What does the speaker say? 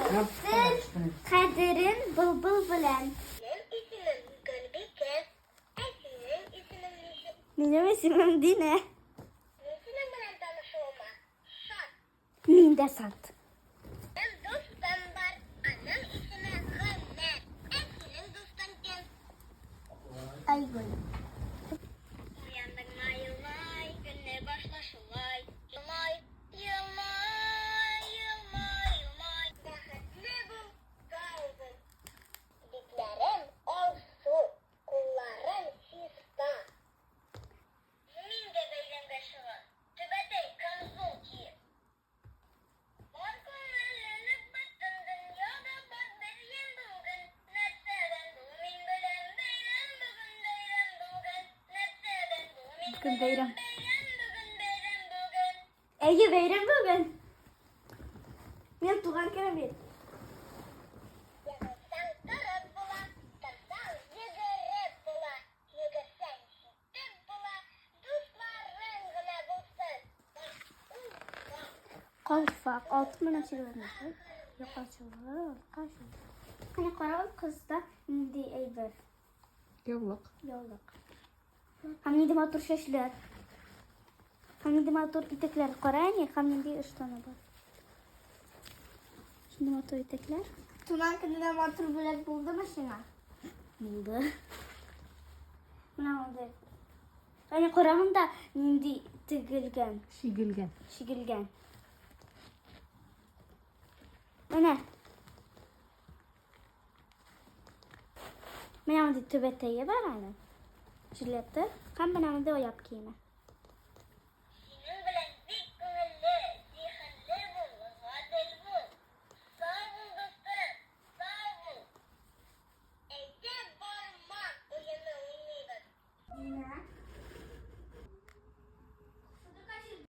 Сер кадерен былбыл белән. Минем исемем Гөлбикә. Ә синең исемең ничек? Минем исемем Динә. Мин синең белән танышуыма шат. Мин дә сат. Минем дустым бар. Аның исеме Гомәр. Ә синең дустың кем? Айгөл. Уяндыңмы, елмай, көнне башла шулай. Елмай, елмай, елмай, елмай. Бәхетле бул, сау бул. Битләрем алсу, кулларым чиста. Мин дә бәйрәмгә чыгам, түбәтәй, камзул киеп. Бар күңеллелек бөтен дөньяда бар бер ямь бүген. Нәрсәдән бу мин беләм, бәйрәм бүген, бәйрәм бүген. Нәрсәдән бу мин Бүген бәйрәм. бәйрәм бүген, бәйрәм бүген. Әйе, бәйрәм бүген. Минем туган көнем бит. Егылсаң торып була, торсаң йөгереп була. Йөгерсәң җитеп була, дусларың гына булсын. Калфак, алтын белән чигелгән. Якачылы, кашыл. Әнә карагыз, кызда нинди әйбер? Яулык. Яулык. Һәм нинди матур чәчләр. Һәм нинди матур итекләр. Кара әни, һәм нинди ыштаны бар. Шундый матур итекләр. Туган көненә матур бүләк булдымы сиңа? Булды. Менә мондый. Әни, кара монда нинди тегелгән, Чигелгән. чигелгән. Менә. Менә мондый түбәтәе бар аның. Жилеты һәм менә мондый аяк киеме.